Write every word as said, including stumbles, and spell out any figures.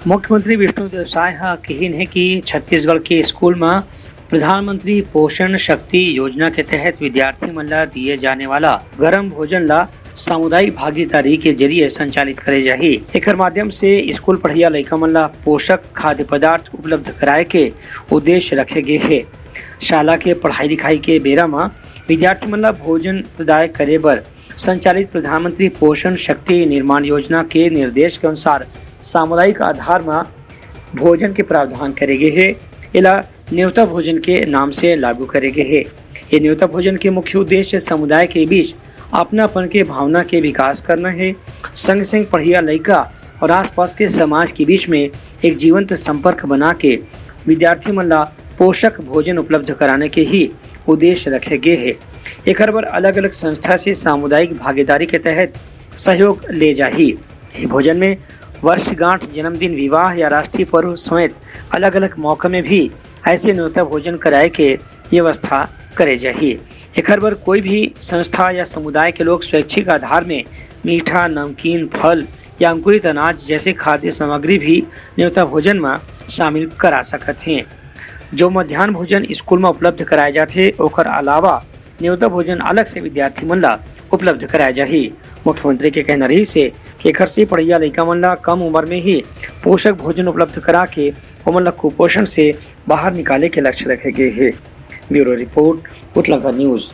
मुख्यमंत्री विष्णुदेव साय ह कहिन हे कि छत्तीसगढ़ के स्कूल म प्रधानमंत्री पोषण शक्ति योजना के तहत विद्यार्थी मन ला दिए जाने वाला गरम भोजन ला सामुदायिक भागीदारी के जरिए संचालित करे जाही। एकर माध्यम से स्कूल पढ़इया लइका मन ला पोषक खाद्य पदार्थ उपलब्ध कराए के उद्देश्य रखे गे हे। शाला के पढ़ाई लिखाई के बेरा म विद्यार्थी मन ला भोजन प्रदाय करे बर संचालित प्रधानमंत्री पोषण शक्ति निर्माण योजना के निर्देश के अनुसार सामुदायिक आधार म भोजन के प्रावधान करे गे हे। एला नेवता भोजन के नाम से लागू करे गे हे। ये नेवता भोजन के मुख्य उद्देश्य समुदाय के बीच अपनापन के भावना के विकास करना हे, संग संग पढ़िया लइका और आसपास के समाज के बीच में एक जीवंत संपर्क बना के विद्यार्थी मन ला पोषक भोजन उपलब्ध कराने के ही उद्देश्य रखे गे हे। एकर बर अलग-अलग संस्था से सामुदायिक भागीदारी के तहत सहयोग ले जाही। ये भोजन में वर्षगांठ, जन्मदिन, विवाह या राष्ट्रीय पर्व समेत अलग-अलग मौका में भी ऐसे न्योता भोजन कराए के व्यवस्था करे जाही। एकर बर कोई भी संस्था या समुदाय के लोग स्वैच्छिक आधार में मीठा, नमकीन, फल या अंकुरित अनाज जैसे खाद्य सामग्री भी न्योता भोजन म शामिल करा सकत हें। जो मध्यान्ह भोजन स्कूल म उपलब्ध कराए जाथे, ओकर अलावा न्योता भोजन अलग से विद्यार्थी मन ला उपलब्ध कराए जाही। मुख्यमंत्री के कहना रहिस हे कि एखर से पढ़इया लइका मन ला कम उम्र में ही पोषक भोजन उपलब्ध करा के ओमन ला कुपोषण से बाहर निकाले के लक्ष्य रखे गे हे। ब्यूरो रिपोर्ट, उतलंका न्यूज।